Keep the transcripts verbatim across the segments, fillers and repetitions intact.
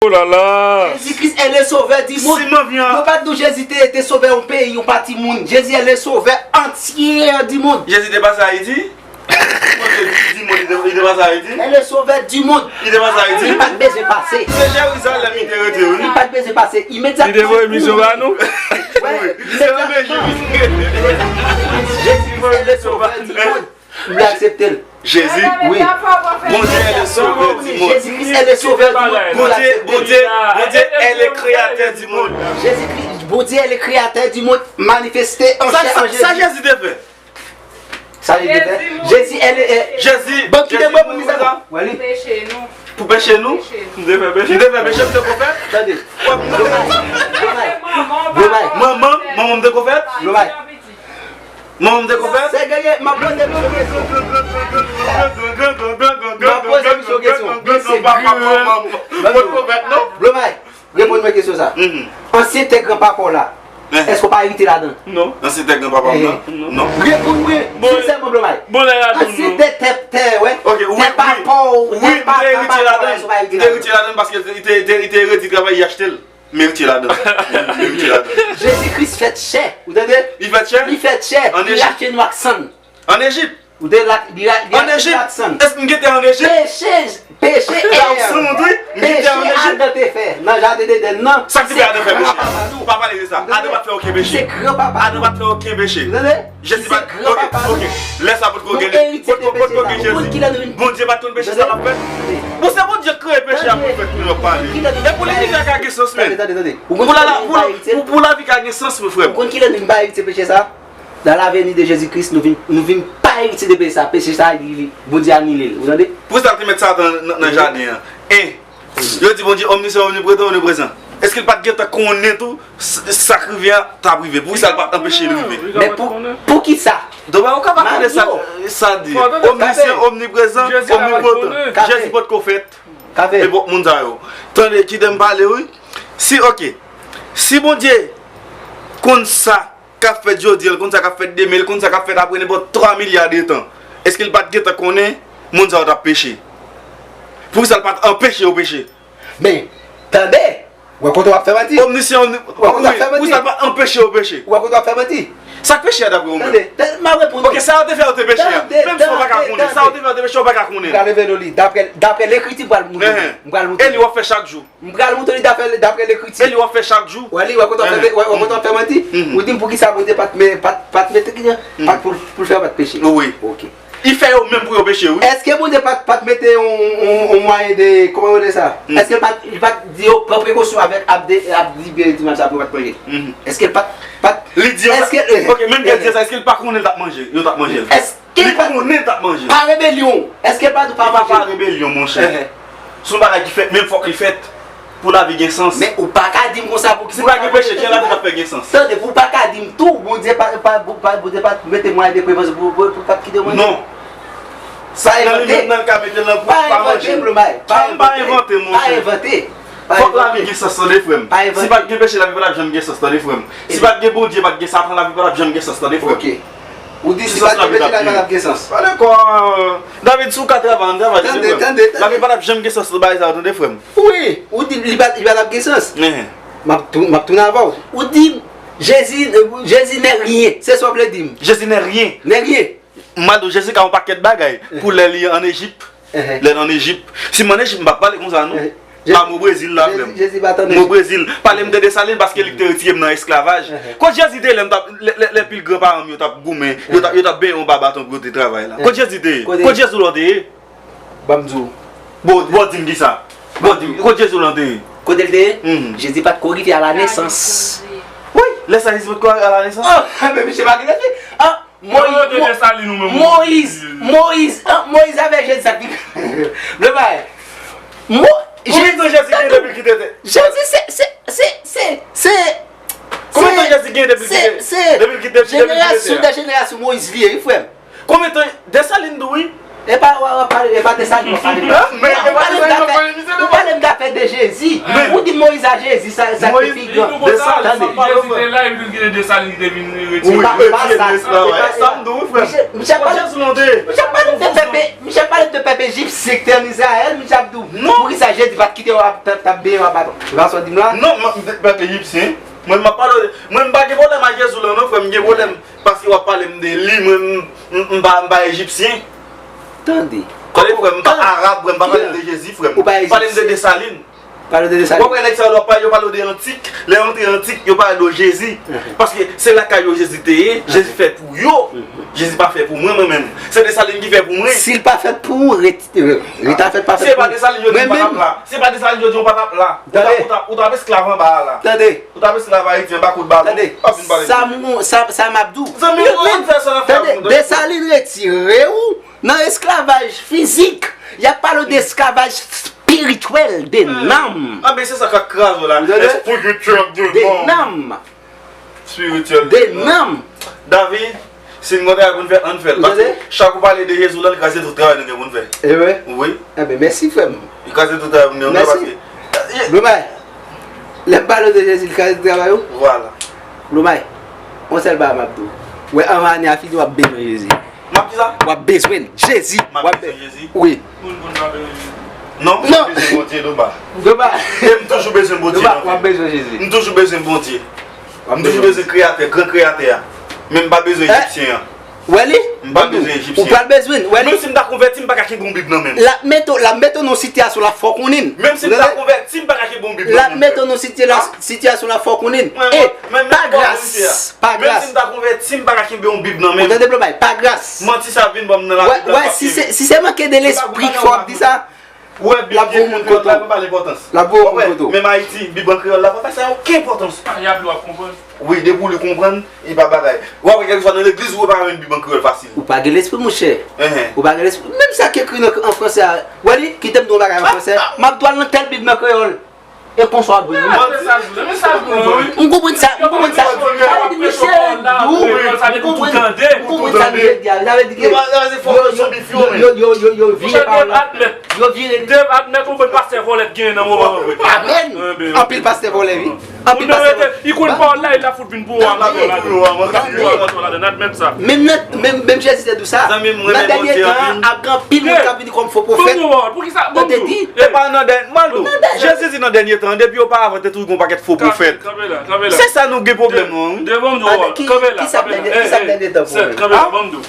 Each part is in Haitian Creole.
Oh là là. Jésus-Christ est le sauveur du monde. Siman vyan. Yo pa t di w Jezi te, te sovè yon peyi, yon pati moun. Jezi est le sauveur entier du monde. Jezi te pase Ayiti? Mwen te di, di moun, li te, li te pase Ayiti? Est le sauveur du monde. Li te pase Ayiti? Li pa t bezwen pase. Se Jerizalèm li te rete, wi. Li pa t bezwen pase. Imedyatman. Li te voye misyon ba nou? Wi. Se nan Bejim li te rete. Jezi est le sauveur du monde. M vle aksepte l. Jezi. Wi. Bondye est le sauveur du monde. Jezi Kris est le sauveur du monde. Bondye, Bondye, Bondye est le créateur du monde. Jezi Kris, Bondye est le créateur du monde manifesté en chair en Jésus. Sa Jezi te fè? Sa Jezi te fè? Jezi est le. Jezi. Bon, kite mwen pou mizè. Pou peche nou. M te fè peche? M te fè peche, m te pwofèt? Tande. Manman, manman m te pwofèt? Manman m te pwofèt? Se genyen, m ap poze misye kesyon. M ap poze misye kesyon. Misye papa, manman m. Mwen pwofèt, non? Blomay, reponn mwen kesyon sa. Ansyen tè granpapa w la, èske w pa erite ladan? Non. Ansyen tè granpapa m nan? Non. Reponn mwen sensèman, Blomay. Ansyen tè, tè, tè, wè. Tè papa w, tè papa papa w la, èske w pa erite ladan? M te erite ladan paske li te, li te, li te redi travay, li achte l. M erite ladan. M erite ladan. Jezi Kris fèt chè. Ou tande? Li fèt chè? Li fèt chè. Li rachte nou ak sann. Ann Ejip? Ou te la, li ra-, li rachte nou ak sann. Èske m gentan ann Ejip? Peche, peche, peche Adan te fè nan jaden Edenn nan. Sa k te fè Adan fè peche? Ou pa pale de sa. Adan pa t fè okenn peche. Se granpapa nou. Adan pa t fè okenn peche. Ou tande? Jezi pa t, oke, oke. Lè sa potko gen, potko, potko gen Jezi. Bondye pa t konn peche sa l ap fèt. Bon, se Bondye k kreye peche a pou l fèt, pou l pale. E pou li vin ka gen sans, men. Pou la, pou, pou, pou lavi ka gen sans, mon frè. Ou konn kilè nou vin pa eritye peche sa? Dans l'avenir de Jésus-Christ, nou vin, nou vin pa eritye de peche sa. Peche sa, li, li, Bondye anile l. Ou tande? Poukisa l te met Satan nan, nan jaden an? En. Yo di Bondye omnisyan, omnipotan, omniprezan. Èske l pa t gentan konnen tou s-, sa k rive a t ap rive? Poukisa l pa t anpeche l rive? Men pou, poukisa? Donk, ou ka pa konnen sa, sa di. Omnisyan, omniprezan, omnipotan. Jezi potko fèt. Epòk moun sa yo. Tande, kite m pale, wi. Si, oke. Si Bondye konn sa k ap fèt jodi a, l konn sa k ap fèt demen, l konn sa k ap fèt apre nenpòt twa milya de tan, èske l pa t gentan konnen moun sa yo t ap peche? Poukisa l pa t anpeche yo peche? Men, tande, w wè kote w ap fè manti. Omnisyan, omni-, wi, poukisa l pa t anpeche yo peche? W wè kote w ap fè manti. Sa k peche a dapre ou menm? Tande, tande, m ap reponn ou. Oke, sa yo te fè yo te peche a. Menm si w pa ka konnen. Sa yo te fè yo te peche, w pa ka konnen. M pral revele w li. Dapre, dapre Lekriti, m pral montre w. M pral montre w. E li w ap fè chak jou. M pral montre w li dapre, dapre Lekriti. E li w ap fè chak jou. Wè li, wè kote w ap fè, wè, wè kote w ap fè manti. Ou di m poukisa Bondye pa t me-, pa t, pa t mete ki jan, pa t pou, pou l fè yo pa t peche. Wi. Oke. Li fè yo menm pou yo peche, wi. Èske Bondye pa t, pa t mete yon, yon, yon mwayen de, kòman yo rele sa? Èske l pa t, li pa t di yo pran prekosyon avèk ap de, ap libere ti mal sa pou yo pa t manje? Èske l pa t, pa t, li di yo sa? Oke, menm lè l di yo sa, èske l pa konnen l t ap manje? Yo t ap manje l. Èske li pa konnen l t ap manje? Pa rebelyon. Èske l pa di w pa manje? E pa pa rebelyon, monchè. Se yon bagay ki fèt, men fòk li fèt pou lavi gen sans. Men ou pa ka di m konsa poukisa. Si pa gen peche, kijan lavi t ap fè gen sans? Tande, pou w pa ka di m tou, Bondye pa, pa, pa, Bondye pa mete mwayen de prevansyon pou, pou, pou pa t kite manje. Non. Sa envante. Nan li menm nan l ka mete l nan pou pa manje. Pa envante, Blomay. Pa envante, monchè. Pa envante. Fòk lavi gen sans, tande, frè m. Si pa t gen peche, lavi pa t ap janm gen sans, tande, frè m. Si pa t gen Bondye, pa t gen Satan, lavi pa t ap janm gen sans, tande, frè m. Oke. Ou di si pa t gen peche, lavi pa t ap gen sans. Pale kò, David, si w ka travay, ann travay, tande, frè m. Tande, tande. Lavi pa t ap janm gen sans nan bagay sa yo, tande, frè m. Wi, ou di li pa, li pa t ap gen sans. M ap tou-, m ap tounen avè w. Ou di Jezi, Jezi n'est rien. Se sa w vle di m. Jezi n'est rien. N'est rien. M a di w, Jezi ka yon pakèt bagay pou lè li ann Ejip. Lè l ann Ejip. Si m ann Ejip, m p ap pale konsa, non. A, m o Brezil la, frè m. M o Brezil. Pale m de Desalin paske li k te retire m nan esklavaj. Kot Jezi te ye lè m t ap, lè, lè, lè pil granparan m yo t ap goumen, yo t ap, yo t ap benyen yon ba baton pou yo te travay la? Kot Jezi te ye? Kot Jezi w la te ye? Ban m di w. Bon, bon, di m kisa? Bon, di m, kot Jezi w la te ye? Kote l te ye? Jezi pa t ko rive a la nesans. Wi, lè sa Jezi pa t ko rive a la nesans. Ah, men misye pa gen lespri. Ah, Moyiz, Moyiz, Moyiz, an, Moyiz avèk Jezi sa ki pi. Blomay. Konbyen tan Jezi gen depi l kite tè? Jezi se, se, se, se, se. Konbyen tan Jezi gen depi l kite, depi l kite, depi l kite tè? Jenerasyon de jenerasyon Moyiz li ye, wi, frè m. Konbyen tan Desalin tou, wi? E pa, w ap pale, e pa Desalin w ap pale. Ou pale m dapè, ou pale m dapè de Jezi. Ou di m Moyiz a Jezi, sa, sa ki pi gran. Tande. Jezi te la, epi tou gen Desalin ki te vin retire. Wi, pa, pa sa. Sa m di w, wi, frè. Misye, misye pale, misye pale de pèpe, misye pale de pèpe ejipsyen ki te ann Izrayèl, misye ap di w, non, poukisa Jezi pa t kite yo ap, t ap, t ap benyen yo a baton? Se pa sa w di m la? Non, pèpe ejipsyen. Mwen, m ap pale, mwen, m pa gen pwoblèm ak Jezi la, non, frè, m gen pwoblèm paske w ap pale m de li, mwen, m, m, m pa, m pa ejipsyen. Tande. Tande, frè, m pa arab, frè, m pa pale m de Jezi, frè, m pale m de Desalin. Pale de Desalin. W ap wè nèg sa yo, lè yo pale, yo pale de antik. Lè yo antre antik, yo pale de Jezi. Paske se lakay yo Jezi te ye, Jezi fèt pou yo. Jezi pa fèt pou mwen, mwen menm. Se Desalin ki fèt pou mwen. Si l pa fèt pou ou, ret, ret afè pa fèt pou ou. Se pa Desalin yo di m pa t ap la. Se pa Desalin yo di m pa t ap la. Ou t ap, ou t ap, ou t ap esklav anba a la. Tande. Ou t ap esklav Ayiti anba kout balon. Tande. W ap vin pale de sa. M, sa, sa m ap di w. Zanmi, ou konn fè sa nan fè. Tande, Desalin retire w nan esklavaj fizik. Y ap pale w de esklavaj espirityèl, de nanm. Ah, men se sa k ap kraze w la. Espirityèl de nanm. Espirityèl de nanm. David, si n gon travay pou n fè, ann fè l. Paske chak ou pale de Jezi la, l kraze tout travay nou gen pou n fè. E vre? Wi. Enben, mèsi, frè m. Li kraze tout travay nou gen pou n fè paske. Global, lè m pale w de Jezi, li kraze tout travay ou? Vwala. Global, yon sèl bagay m ap di w. Wè, anvan ane a fini, w ap bezwen Jezi. M ap ki sa? W ap bezwen l. Jezi. M ap bezwen Jezi? Wi. Moun konn pa bezwen Jezi. Non, m toujou bezwen Bondye, Global. Global. E m toujou bezwen Bondye nan vi m. W ap bezwen Jezi. M toujou bezwen Bondye. M toujou bezwen Kreyatè, gran Kreyatè a. Men m pa bezwen Ejipsyen an. Wè li? M pa bezwen Ejipsyen. Ou pral bezwen l, wè li? Menm si m ta konvèti, m pa ka kenbe yon Bib nan men m. L ap mete w, l ap mete w nan yon sitiyasyon la, fò w konnen l. Menm si m ta konvèti, m pa ka kenbe yon Bib nan men m. L ap mete w nan yon sitiyasyon la, fò w konnen l. E pa gras, pa gras. Menm si m ta konvèti, m pa ka kenbe yon Bib nan men m. Ou tande, Global, pa gras. Manti sa vin ban m nan lavi la. Wè, si se, si se manke de lespri k fè w ap di sa. Ou wè, Bib gen kreyòl la, men pa l enpòtans. L ap voye w kote w. Menm Ayiti, Bib an kreyòl la, pa bay sa okenn enpòtans. Y ap li w ap konprann. Wi, depi w li konprann, e pa bagay. W ap wè kèlkeswa nan legliz ou, yo pa renmen Bib an kreyòl fasil. Ou pa gen lespri, monchè. Ou pa gen lespri. Menm sa k ekri nan, an fransè a, wè li, kite m di w yon bagay an fransè, m ap di w al nan tèl Bib nan kreyòl. E konsa w ap jwenn li. Mwen konprann sa, mwen konprann sa. Sa vle di misye dou, mwen konprann sa misye di a. Sa vle di ke yo, yo, yo, yo, yo vire pawòl la. Dave admèt, ou konn pastè vòlè t genyen nan moman an vre. Amèn. Anpil pastè vòlè, wi. Anpil pastè vòlè. Li konn pawòl la, li la fout vin pou ou. Admèt sa. Menm, menm, menm Jezi te di w sa. Nan dènye tan an, ap gen anpil moun k ap vini kòm fo pwofèt. Yo te di. E pa nan dènye, Jezi di nan dènye tan, depi oparavan te toujou gen yon pakèt fo pwofèt. Se sa nou gen pwoblèm nou an, wi. Devan m di w, kanpe la, kanpe la. Sèt, kanpe la, ban m di w.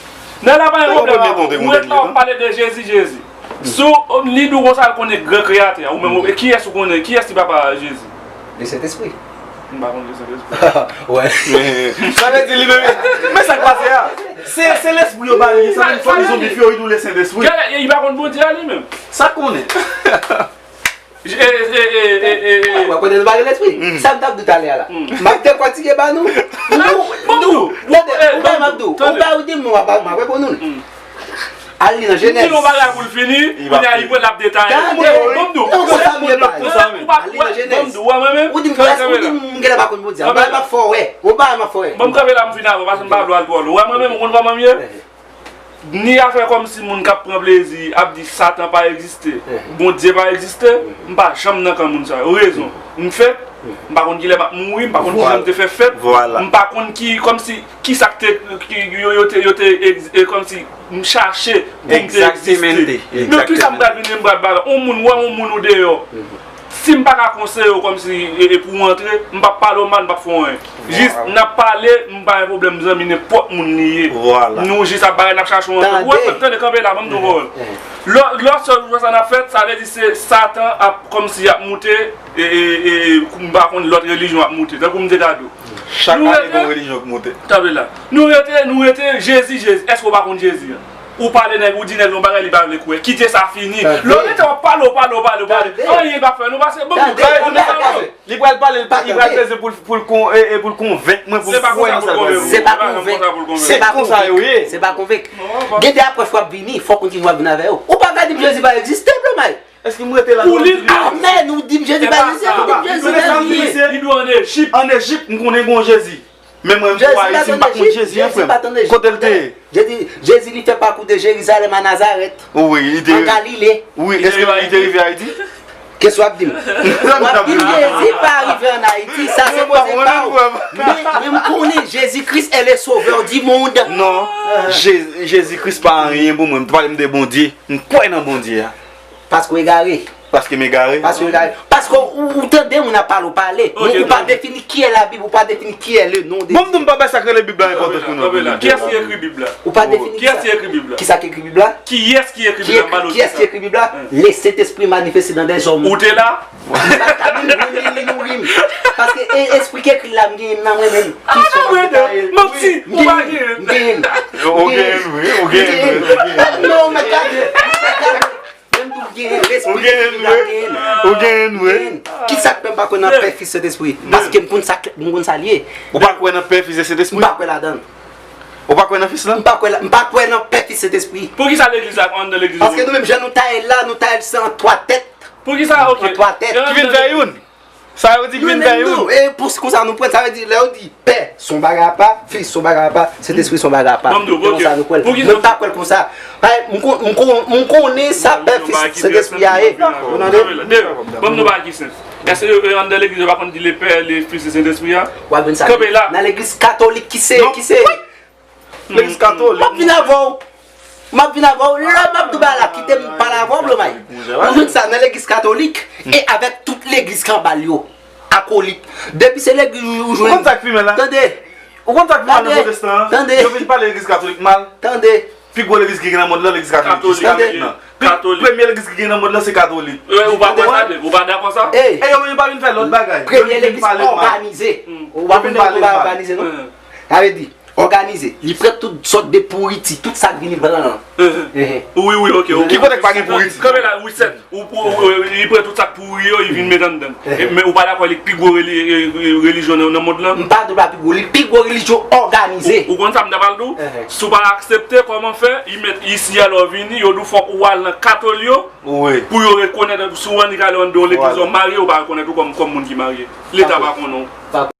Nan la pa gen pwoblèm. Ou ret la, w ap pale de Jezi, Jezi. Si w li di w konsa, l konnen gran kreyatè a, ou menm, e kiyès ou konnen, kiyès ki papa Jezi? Lesentespri. M pa konn Lesentespri. Wè. Sa vle di li menm, men sa k pase a. Se, se lespri yo ba li, se menm swadizan Bib yo, li di w Lesentespri. Li pa konn Bondye a li menm. Sa k konnen. W ap konnen nou pa gen lespri. Sa m t ap di w talè a la. M ap dekòtike ba nou. Nou, nou, tande, ou bay m ap di w. Ou bay ou di m, m ap, m ap reponn ou. Al li nan Jenèz. M di l yon bagay pou l fini, kounye a li pran l ap detaye. Tande, non, konsa m ye pa. Al li nan Jenèz. Ou di m, ou di m, m genlè pa konn Bondye. Ou bay m ap fè w wè. Ou bay m ap fè w wè. Bon, m kanpe la, m fini avè w, paske m pa vle w al twò lwen. Ou wè mwen menm, ou konn kòman m ye? Ni afè kòmsi moun k ap pran plezi, ap di Satan pa egziste, Bondye pa egziste, m pa janm nan kan moun sa yo. Rezon, m fèt, m pa konn kilè m ap mouri, m pa konn kijan m te fè fèt, m pa konn ki, kòmsi, kisa k te, ki, yo, yo te, yo te egz-, e, kòmsi, m chache pou m te egziste. Men kisa m pral vin, m pral ba yon moun, wè yon moun ou deyò. Si m pa ka konseye w kòmsi, e, e pou w antre, m p ap pale w mal, m p ap fè w anyen. Jis, n ap pale, m pa gen pwoblèm, zanmi nenpòt moun li ye. Nou jis ap bagay, n ap chache yon antre. Ou wè, frè m, tande, kanpe la, ban m di w yon pawòl. Lò, lò sèl jou sa n ap fèt, sa vle di se Satan ap, kòmsi ap moute, e, e, e, e, m pa konn lòt relijyon ap moute. Tankou m te ka di w. Chak ane, gon relijyon k moute. Kanpe la. Nou rete, nou rete, Jezi, Jezi. Èske w pa konn Jezi a? Ou pale nèg, ou di nèg yon bagay, li pa vle kwè. Kite sa fini. Lè w rete, w ap pale, w pale, w pale, w pale. Anyen pa fè nou pase. Bon, li pral pale, li pral peze pou l, pou l kon-, e, e pou l konvenk mwen, pou m kwè nan sa l pral di. Se pa konvenk. Se pa konvenk. Se pa konvenk. Gen de apwòch w ap vini, fòk ou di w ap vin avè yo. Ou pa ka di m Jezi pa egziste, Blomay. Èske m rete la? Amèn, ou di m Jezi pa egziste, ou di m Jezi pa egziste. Li dwe ann Ejip. Ann Ejip, m konnen gon Jezi. Men mwen, m twò Ayiti, m pa konn Jezi an, frè m. Kote l te ye? Jezi, Jezi, li fè pakou de Jerizalèm a Nazarèt. Wi, li te, an Galile. Wi, èske li te rive Ayiti? Kèso w ap di m? W ap di m Jezi Men, men m konnen Jezi Kris est le sauveur du monde. Non, Jezi Kris pa anyen pou mwen. M pale m de Bondye. M kwè nan Bondye a. Paske w egare. Paske m egare. Paske w egare. Paske ou, ou tande moun ap pale, ou pale. Ou, ou pa defini ki è la Bib, ou pa defini ki è le non de Bon, m di m pa bay sa k rele Bib la enpòtans pou nou. Kiyès ki ekri Bib la? Ou pa defini Kiyès ki ekri Bib la? Kisa ki ekri Bib la? Kiyès ki ekri Bib la? Ba nou Kiyès ki ekri Bib la? Le Sentespri manifeste dans des hommes. Ou te la? M pa ka menm li, li, li, li. Paske e, espri ki ekri la, m genyen nan mwen menm. Ah, non, brother. Manti. Ou pa genyen. M genyen. Ou genyen, wi. Ou genyen, wi. Non, mwen gade. Menm tou m genyen. Lespri ki la genyen. Ou genyen, wi. Kisa k fè m pa kwè nan Pè, Fis, Sentespri? Paske m konn sa, m konn sa l ye. Ou pa kwè nan Pè, Fis e Sentespri? M pa kwè ladan l. Ou pa kwè nan Fis lan? M pa kwè la, m pa kwè nan Pè, Fis, Sentespri. Poukisa legliz la, anndan legliz la? Paske nou menm jan nou taye l la, nou taye l se an twa tèt. Poukisa? Ok. An twa tèt. Ki vin fè youn? Sa yo di ki vin fè youn? Non, e pou konsa nou pran, sa vle di lè yo di Pè se yon bagay apa, Fis se yon bagay apa, Sentespri se yon bagay apa. Bon, m di w, ok. Konsa nou kwè l. Poukisa? Mwen m pa kwè l konsa. Ay, m kon- m kon- m konnen sa Pè, Fis, Sentespri a ye. Ou tande? Bon, nou pa ki sens. Èske yo, yo anndan legliz yo pa konn di le Pè, le Fis e Sentespri a? W ap jwenn sa Kanpe la. Nan legliz katolik ki se, ki se. Legliz katolik. M ap vin avè w. M ap vin avè w. Lè m ap di w bagay la, kite m pale avè w, Blomay. Ou jwenn sa nan legliz katolik e avèk tout legliz kanbal yo. Akolit. Depi se legliz ou jwenn. Ou konn sa k pi mal la? Tande. Ou konn sa k pi mal nan Tande. Pwotestan an? Tande. Yo vin pale legliz katolik mal. Tande. Pi gwo legliz ki gen nan mond lan, legliz katolik. Katolik. Jiska mentnan. Pi- Katolik. Premye legliz ki gen nan mond lan, se katolik. Ou pa kwè sa? Ou pa dakò sa? Ey. E yo menm pa vin fè lòt bagay. Premye legliz òganize. Ou pa konn sa yo pa òganize, non? Sa vle di, òganize. Li pran tout sòt de pouriti, tout sa k vini blan an. Wi, wi, ok. Ki kote k pa gen pouriti? Kanpe la, wi, sèt. Ou, ou, ou, li pran tout sa k pouri yo, li vin met anndan. E, men ou pa dakò li pi gwo reli- e, e, relijyon nan, nan mond lan? M pa di w pa pi gwo, li pi gwo relijyon òganize. Ou, ou konn sa m ta pral di w? Si w pa aksepte, kòman fè? Li met isi a lè w vini, yo di w fòk ou al nan katòl yo pou yo rekonèt si w annik ale anndan yon legliz, w marye, yo pa rekonèt ou kòm, kòm moun ki marye. Leta pa konnen w.